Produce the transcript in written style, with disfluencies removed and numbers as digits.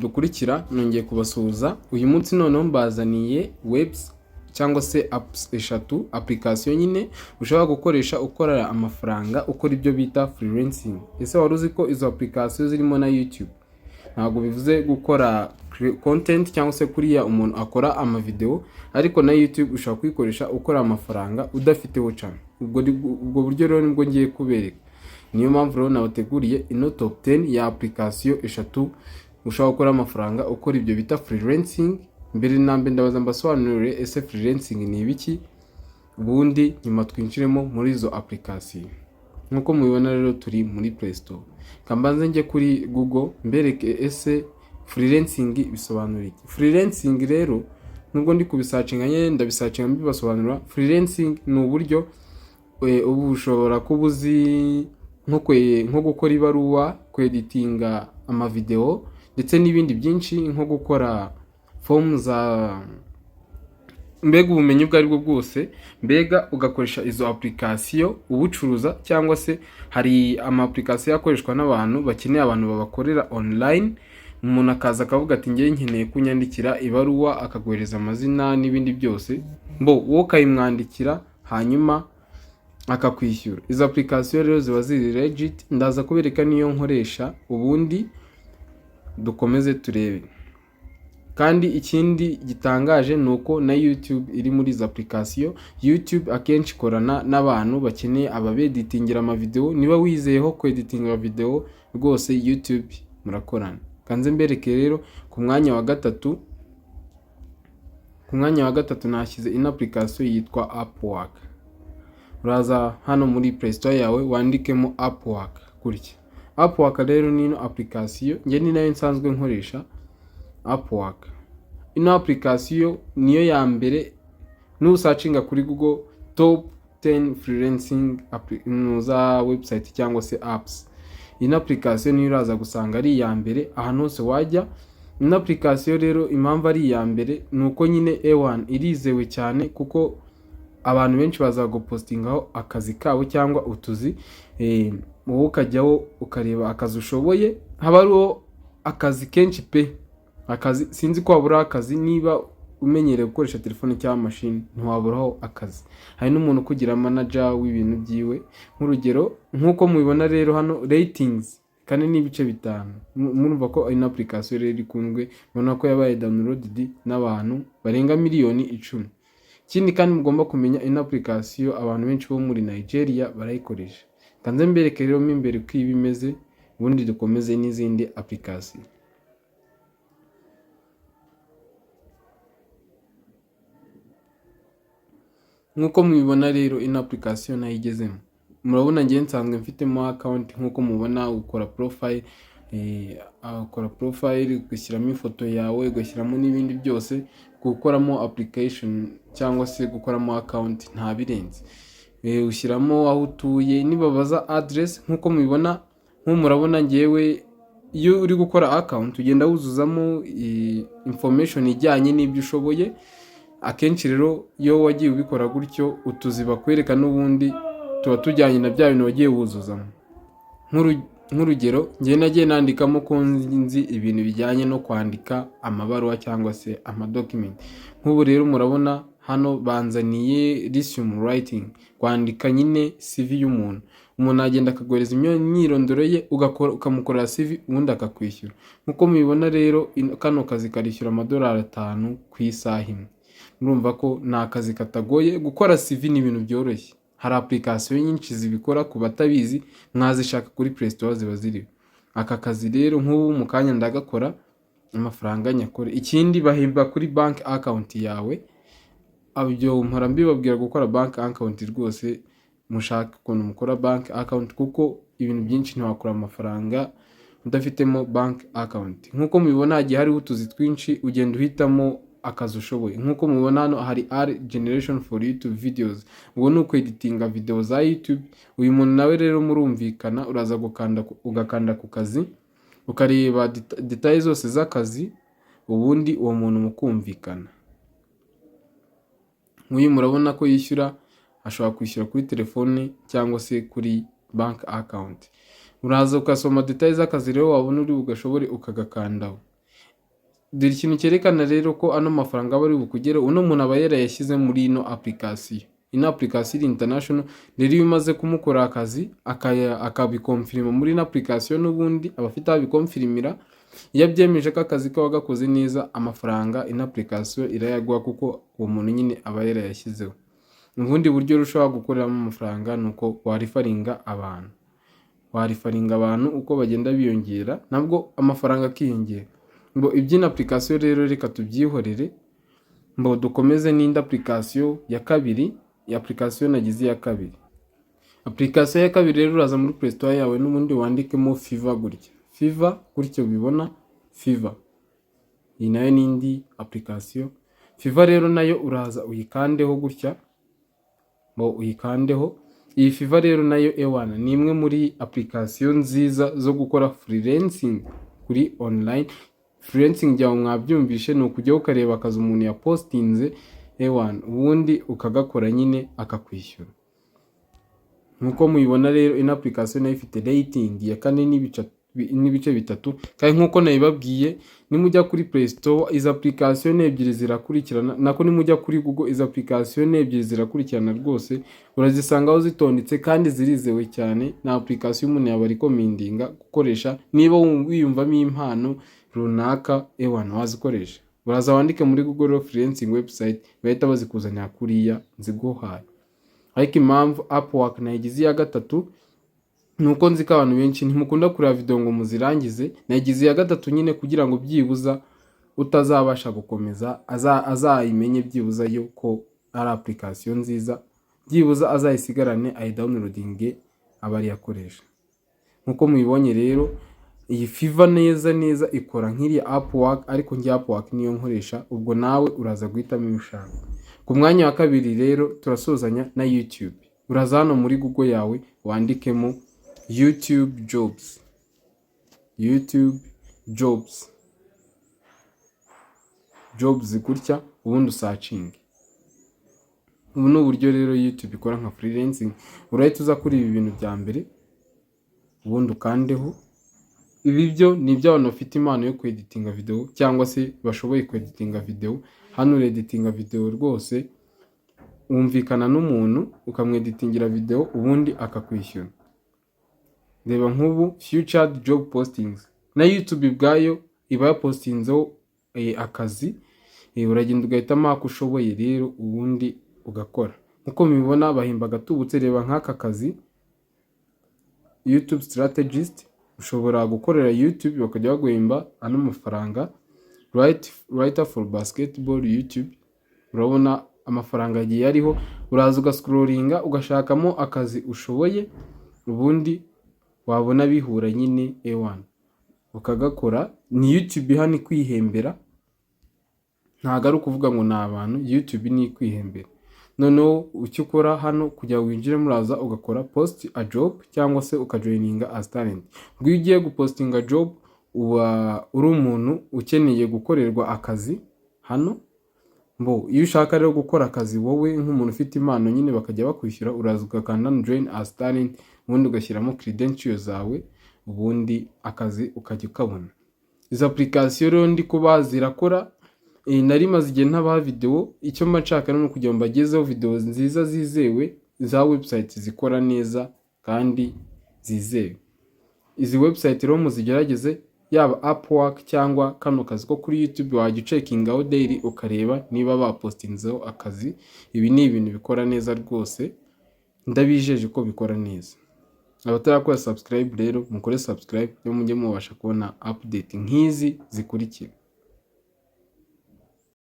Dukurikira, nongeye kubasuhuza. Uyu munsi noneho mbazaniye webs cyangwa se apps eshatu, application nyine ushobora gukoresha ukorera amafaranga, ukora ibyo bita freelancing. Ese wari uzi ko izo application zirimo na YouTube? Ntabwo bivuze gukora content cyangwa se kuriya umuntu akora amavideo, ariko na YouTube ushobora kuyikoresha ukora amafaranga udafiteho channel. Ubwo buryo rero nibwo ngiye kubereka. Niyo mpamvu rero nabateguriye ino top 10 ya application eshatu ushobora gukora amafaranga ukora ibyo bita freelancing. Mbere na mbere ndabaza mbasobanurire: ese freelancing ni ibiki? Ubundi nyuma twinjiremo muri izo application. Nk'uko mubibona rero, turi muri Play Store. Kambanze njye kuri Google mbereke ese freelancing bisobanura iki. Freelancing rero, nubwo ndi kubisearchinga nyine, ndabisearchinga mbibasobanurira. Freelancing ni uburyo ubu ushobora kuba uzi nko gukora ibaruwa, kweditinga amavideo ndetse n'ibindi byinshi, nko gukora fomu za, mbega ubumenyi ubwo aribwo bwose, mbega ugakoresha izo application ubucuruza, cyangwa se hari ama application akoreshwa n'abantu bakeneye abantu babakorera online. Umuntu akaza akavuga ati: "Ngewe nkeneye kunyandikira ibaruwa," akaguhereza amazina n'ibindi byose, mbo wowe ukayimwandikira hanyuma akakwishyura. Izo application rero ziba ziri legit. Ndaza kubereka niyo nkoresha, ubundi dukomeze turebe. Kandi ikindi gitangaje ni uko na YouTube iri muri izo application. YouTube akenshi ikorana n'abantu bakeneye ababeditingira amavideo. Niba wizeyeho kweditinga video, rwose YouTube murakorana. Kanze mbereke rero ku mwanya wa gatatu. Ku mwanya wa gatatu nashyize ino application yitwa Upwork. Uraza hano muri Play Store yawe, wandikemo Upwork gutya. Upwork rero ni ino application, njye ni nayo nsanzwe nkoresha, Upwork. Ino application niyo ya mbere nusearchinga kuri Google top 10 freelancing za website cyangwa se apps. Ino application niyo uraza gusanga ari iya mbere ahantu hose wajya. Ino application rero, impamvu ari iya mbere ni uko nyine A1 irizewe cyane, kuko abantu benshi baza gupostingaho akazi kabo cyangwa utuzi, wowe ukajyaho ukareba akazi ushoboye. Haba hariho akazi kenshi pe. Akazi, sinzi ko waburaho akazi. Niba umenyereye gukoresha telefone cyangwa mashini, ntiwaburaho akazi. Hari n'umuntu ukugira manager w'ibintu byiwe. Nk'urugero, nk'uko mubibona rero hano, ratings 4.5. Murumva ko ino application rero ikunzwe. Mubona ko yabaye downloaded n'abantu barenga miliyoni 10. Ikindi kandi mugomba kumenya, ino application abantu benshi bo muri Nigeria barayikoresha. Kanze mbereke rero mo imbere uko iba imeze, ubundi dukomeze n'izindi application. Nk'uko mubibona rero, ino application nayigezemo. Murabona ngewe nsanzwe mfitemo account. Nk'uko mubona, ukora profile, ukora profile, ugashyiramo ifoto yawe, ugashyiramo n'ibindi byose. Gukoramo application cyangwa se gukoramo account nta birenze. Ushyiramo aho utuye, nibabaza address. Nk'uko mubibona, nk'ubu murabona ngewe, iyo uri gukora account ugenda wuzuzamo information ijyanye n'ibyo ushoboye. Akenshi rero iyo wagiye ubikora gutyo, utuzi bakwereka n'ubundi tuba tujyanye na bya bintu wagiye wuzuzamo. Nk'urugero, njyewe nagiye nandikamo ko nzi ibintu bijyanye no kwandika amabaruwa cyangwa se amadocument. Nk'ubu rero murabona hano banzaniye resume writing, kwandika nyine CV y'umuntu. Umuntu agenda akaguhereza imyirondoro ye, ugakora, ukamukorera CV, ubundi akakwishyura. Nk'uko mubibona rero, kano kazi karishyura amadolari 5 ku isaha imwe. Murumva ko ni akazi katagoye. Gukora CV ni ibintu byoroshye, hari application nyinshi zibikora. Ku batabizi, mwazishaka kuri Play Store, ziba ziriho. Aka kazi rero nk'ubu mu kanya ndagakora, amafaranga nyakore. Ikindi, bahemba kuri bank account yawe. Ibyo mpora mbibabwira, gukora bank account. Rwose mushaka ukuntu mukora bank account, kuko ibintu byinshi ntiwakura amafaranga udafitemo bank account. Nk'uko mubibona, hagiye hariho utuzi twinshi, ugenda uhitamo akazi ushoboye. Nk'uko mubibona hano hari AI generation for YouTube videos, ubwo ni ukweditinga video za YouTube. Uyu muntu nawe rero murumvikana, uraza gukanda, ugakanda ku kazi, ukareba details zose z'akazi, ubundi uwo muntu mukumvikana. Nk'uyu murabona ko yishyura, ashobora kwishyura kuri telefone cyangwa se kuri bank account. Uraza ugasoma details z'akazi rero, wabona uri bugashobore ukagakandaho. Dore ikintu cyerekana rero ko ano mafaranga aba ari bukugere: uno muntu aba yarayashyize muri ino application. Ino application iri international. Rero iyo umaze kumukora akazi, akabiconfirma muri ino application, n'ubundi aba afite aho abiconfirmira. Iyo abyemeje ko akazi kaba gakoze neza, amafaranga ino application irayaguha, kuko uwo muntu nyine aba yarayashyizeho. Ubundi buryo ushobora gukoreramo amafaranga ni uko wareferringa abantu. Wareferringa abantu, uko bagenda biyongera nabwo amafaranga akiyongera. Ngo iby'ino application rero reka tubyihorere, ngo dukomeze n'indi application ya kabiri. Iyi application nagize iya kabiri. Application ya kabiri rero, uraza muri Play Store yawe n'ubundi wandikemo Fiverr gutya, Fiverr gutyo ubibona, Fiverr. Iyi nayo ni indi application. Fiverr rero nayo uraza uyikandeho gutya, ngo uyikandeho. Iyi Fiverr rero nayo, ewana, ni imwe muri application nziza zo gukora freelancing kuri online. Freelancing yawe mwabyumvishe, ni ukujyaho ukareba akazi umuntu yapostinze, ewana, ubundi ukagakora nyine akakwishyura. Nkuko mubibona rero, ino application nayo ifite rating ya 4.3. Kandi nkuko nabibabwiye, nimujya kuri Play Store izi application ebyiri zirakurikirana, nako nimujya kuri Google izi application ebyiri zirakurikirana rwose, urazisangaho zitondetse kandi zirizewe cyane. Na application umuntu yaba recommendinga gukoresha niba wiyumvamo impano runaka, ewana, wazikoresha. Uraza wandike muri Google rero "freelancing website", bahita bazikuzanira kuriya nziguhaye. Ariko impamvu Upwork nayigize iya gatatu ni uko nzi ko abantu benshi ntimukunda kureba video ngo muzirangize. Nayigize iya gatatu nyine kugira ngo byibuza utazabasha gukomeza azayimenye byibuza yo ko ari application nziza, byibuza azayisigarane, ayidownloadinge, aba ariyo akoresha. Nkuko mubibonye rero, iyi Fiverr neza neza ikora nk'iriya Upwork, ariko njye Upwork niyo nkoresha. Ubwo nawe uraza guhitamo iyo ushaka. Ku mwanya wa kabiri rero turasozanya na YouTube. Uraza hano muri Google yawe wandikemo YouTube jobs, YouTube jobs, jobs gutya, ubundi usearchinge. Ubu ni uburyo rero YouTube ikora nka freelancing. Urahita uza kuri ibi bintu bya mbere, ubundi ukandeho. Ibi byo ni iby'abantu bafite impano yo kweditinga video cyangwa se bashoboye kweditinga video. Hano ureditinga video rwose, wumvikana n'umuntu ukamweditingira video, ubundi akakwishyura. Reba nk'ubu featured job postings, na YouTube ubwayo iba yapostinzeho akazi. Uragenda ugahitamo ako ushoboye rero, ubundi ugakora. Nk'uko mubibona, bahemba agatubutse. Reba nk'aka kazi, YouTube strategist, ushobora gukorera YouTube bakajya baguhemba ano mafaranga. Writer for basketball YouTube, urabona amafaranga agiye ariho. Uraza ugascrollinga, ugashakamo akazi ushoboye, ubundi wabona bihura nyine, ewana, ukagakora. Ni YouTube hano ikwihembera, ntabwo ari ukuvuga ngo ni abantu, YouTube ni ikwihembera. Noneho icyo ukora hano kugira ngo winjire, muraza ugakora post a job cyangwa se ukajoininga as talent. Ubwo iyo ugiye gupostinga job, uba uri umuntu ukeneye gukorerwa akazi hano. Mbo iyo ushaka rero gukora akazi wowe nk'umuntu ufite impano nyine bakajya bakwishyura, uraza ugakanda hano "join as talent", ubundi ugashyiramo credentials zawe, ubundi akazi ukajya ukabona. Izo application rero ndi kuba zirakora. Nari maze igihe ntabaha video. Icyo mba nshaka ni ukugira ngo mbagezeho video nziza zizewe za website zikora neza kandi zizewe. Izi website rero muzigerageze, yaba Upwork cyangwa kano kazi ko kuri YouTube, wajya ucheckingaho daily ukareba niba bapostinzeho akazi. Ibi ni ibintu bikora neza rwose, ndabijeje ko bikora neza. Abatarakora subscribe rero, mukore subscribe, mujye mubasha kubona update nk'izi zikurikira.